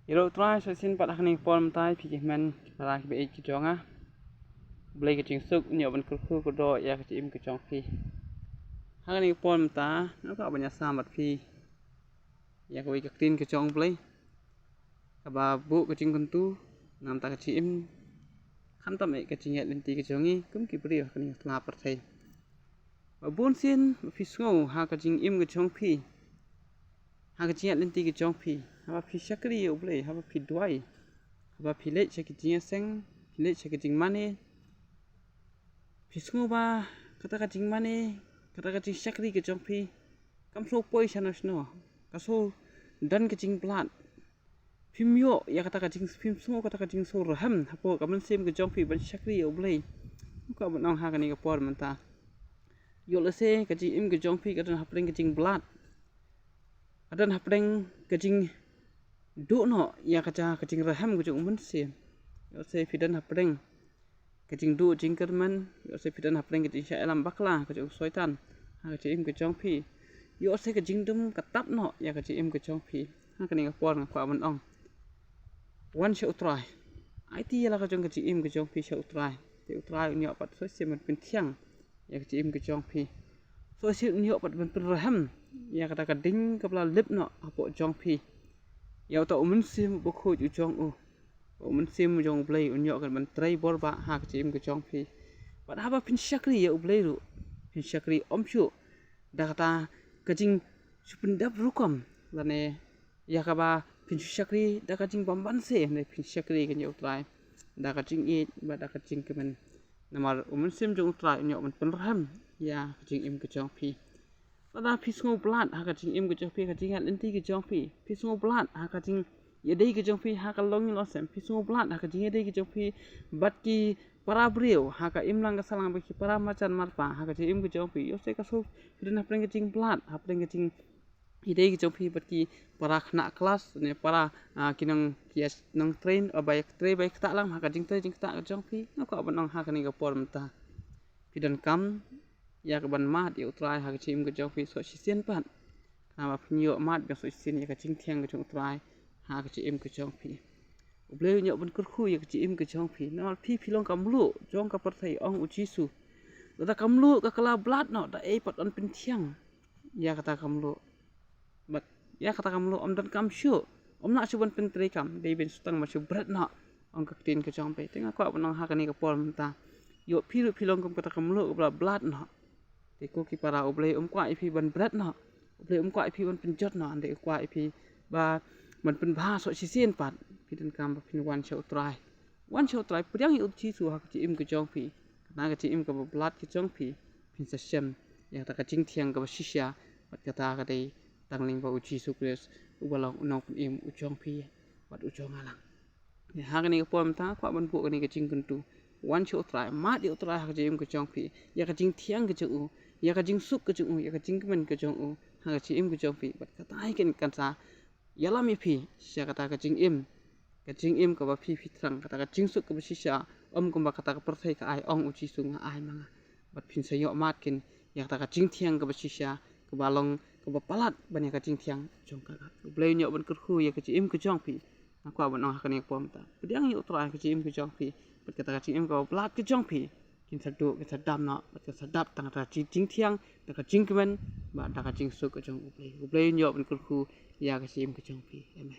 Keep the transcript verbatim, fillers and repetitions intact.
Ïa u Trai, sa shisien pat ha kane ka por mynta, phi ki hynmen ki para kiba ïeit ki jong nga, U Blei ka jingsuk un ïoh ban kyrkhu kyrdoh ïa ka jingim ka jong phi. Ha kane ka por mynta nga kwah ban ïasam bad phi ïa kawei ka ktien ka jong U Blei kaba buh ka jingkyntu na ka bynta ka jingim, khamtam eh ka jingïaid lynti ka jong ngi kum ki briew ha kane ka tla pyrthei. Ba bun sien ba phi sngew ha ka jingim ka jong phi, ha ka jingïaid lynti ka jong phi, haba phi shakri ïa U Blei, haba phi duwai, haba phi leit sha ki jingïaseng, phi leit sha ki jingmane, phi sngew ba kata ka jingmane, kata ka jingshakri ka jong phi kam shu poi shano shano, ka shu don ka jingblad. Phim ïoh ïa kata ka jing, phim sngew kata ka jingsngewrhem hapoh ka mynsiem ka jong phi ban shakri ïa U Blei. Nga kwah ban ong ha kane ka por mynta, ïoh lehse ka jingim ka jong phi ka don hapdeng ka jingblad, ka don hapdeng ka jingduh noh ïa kata ka jingrhem ka jong u Mynsiem. Ïoh lehse phi don hapdeng ka jingduh jingkyrmen, ïoh lehse phi don hapdeng ka jingshah ïalam bakla ka jong u Soitan ha ka jingim ka jong phi. Ïoh lehse ka jingdum ka tap noh ïa ka jingim ka jong phi. Ha kane ka por nga kwah ban ong, wan sha U Trai. Aiti ïa la ka jong ka jingim ka jong phi sha U Trai. Te U Trai un ïoh pat sa shisien ban pynthiang ïa ka jingim ka jong phi. Sa shisien un ïoh pat ban pynrhem ïa kata ka ding kaba la lip noh hapoh jong phi, ïa uta u Mynsiem Bakhuid u jong u. U Mynsiem jong U Blei un ïoh kan ban trei bor bha ha ka jingim ka jong phi. Bad haba phin shakri ïa U Blei ruh, phin shakri ym shuh da kata ka jingshu pyndep rukom, lane ïa kaba phin shu shakri da ka jingbymman se, ne phin shakri kan ïa U Trai da ka jingïeit bad da ka jingkmen. Namar u Mynsiem jong U Trai un ïoh ban pynrhem ïa ka jingim ka jong phi. Lada phi sngew blad ha ka jingim ka jong phi, ka jingïaid lynti ka jong phi, phi sngew blad ha ka jingïadei ka jong phi ha ka longïing longsem, phi sngew blad ha ka jingïadei ka jong phi bad ki para briew ha ka imlang ka sahlang, bad ki para marjan marpa ha ka jingim ka jong phi, ïoh lehse ka shu phi don hapdeng ka jingblad, hapdeng ka jingïadei ka jong phi bad ki para khynnah klas, ne para, ah, ki nong, ki nongtrei, ah, ba ïatrei ba ïaktah lang ha ka jingtrei jingktah ka jong phi. Nga kwah ban ong ha kane ka por mynta, phi donkam ïa ka ban mad ïa U Trai ha ka jingim ka jong phi sa shisien pat. Khnang ba phin ïoh mad biang sa shisien ïa ka jingthiang ka jong U Trai ha ka jingim ka jong phi. U Blei un ïoh ban kyrkhu ïa ka jingim ka jong phi. Namar phi, phi long ka mluh jong ka pyrthei, ong u Jisu. Lada ka mluh ka kylla blad noh, da ei pat yn pynthiang ïa kata ka mluh? Bad ïa kata ka mluh ym donkam shuh, ym lah shuh ban pyntreikam, dei ban shu tang ban shu bret noh, ong ka ktien ka jong U Blei. Te nga kwah ban ong ha kane ka por mynta, ïoh phi ruh phi long kum kata ka mluh kaba la blad noh. Te ko ki para, U Blei um kwah ïa phi ban bret noh, U Blei um kwah ïa phi ban pynjot noh, hynrei u kwah ïa phi ba ban pynbha sa shisien pat. Phi donkam ba phin wan sha U Trai. Wan sha U Trai, pdiang ïa u Jisu ha ka jingim ka jong phi. Kata ka jingim kaba blad ka jong phi, phin sa shem ïa kata ka jingthiang kaba shisha, bad kata ka dei tang lyngba u Jisu Khrist, uba long u Nongpynim u jong phi bad u jong nga lang. Te ha kane ka por mynta kwah ban buh kane ka jingkyntu. Wan sha U Trai, mad ïa U Trai ha ka jingim ka jong phi, ïa ka jingthiang ka jong u, ïa ka jingsuk ka jong u, ïa ka jingkmen ka jong u ha ka jingim ka jong phi, bad kata hi kan, kan sa ïalam ïa phi sha kata ka jingim, ka jingim kaba phi, phi thrang, kata ka jingsuk kaba shisha, ym kumba kata ka pyrthei ka ai, ong u Jisu, nga ai ma nga. Bad phin sa ïoh mad keiñ ïa kata ka jingthiang kaba shisha, kaba long, kaba palat ban ïa ka jingthiang jong ka gat. U Blei un ïoh ban kyrkhu ïa ka jingim ka jong phi. Nga kwah ban ong ha kane ka por mynta, pdiang ïa U Trai ha ka jingim ka jong phi, bad kata ka jingim kaba blad ka jong phi kin sa duh, kin sa dam noh, bad kin sa dap tang da ka jingthiang, da ka jingkmen, bad da ka jingsuk ka jong U Blei. U Blei un ïoh ban kyrkhu ïa ka jingim ka jong phi. Amen.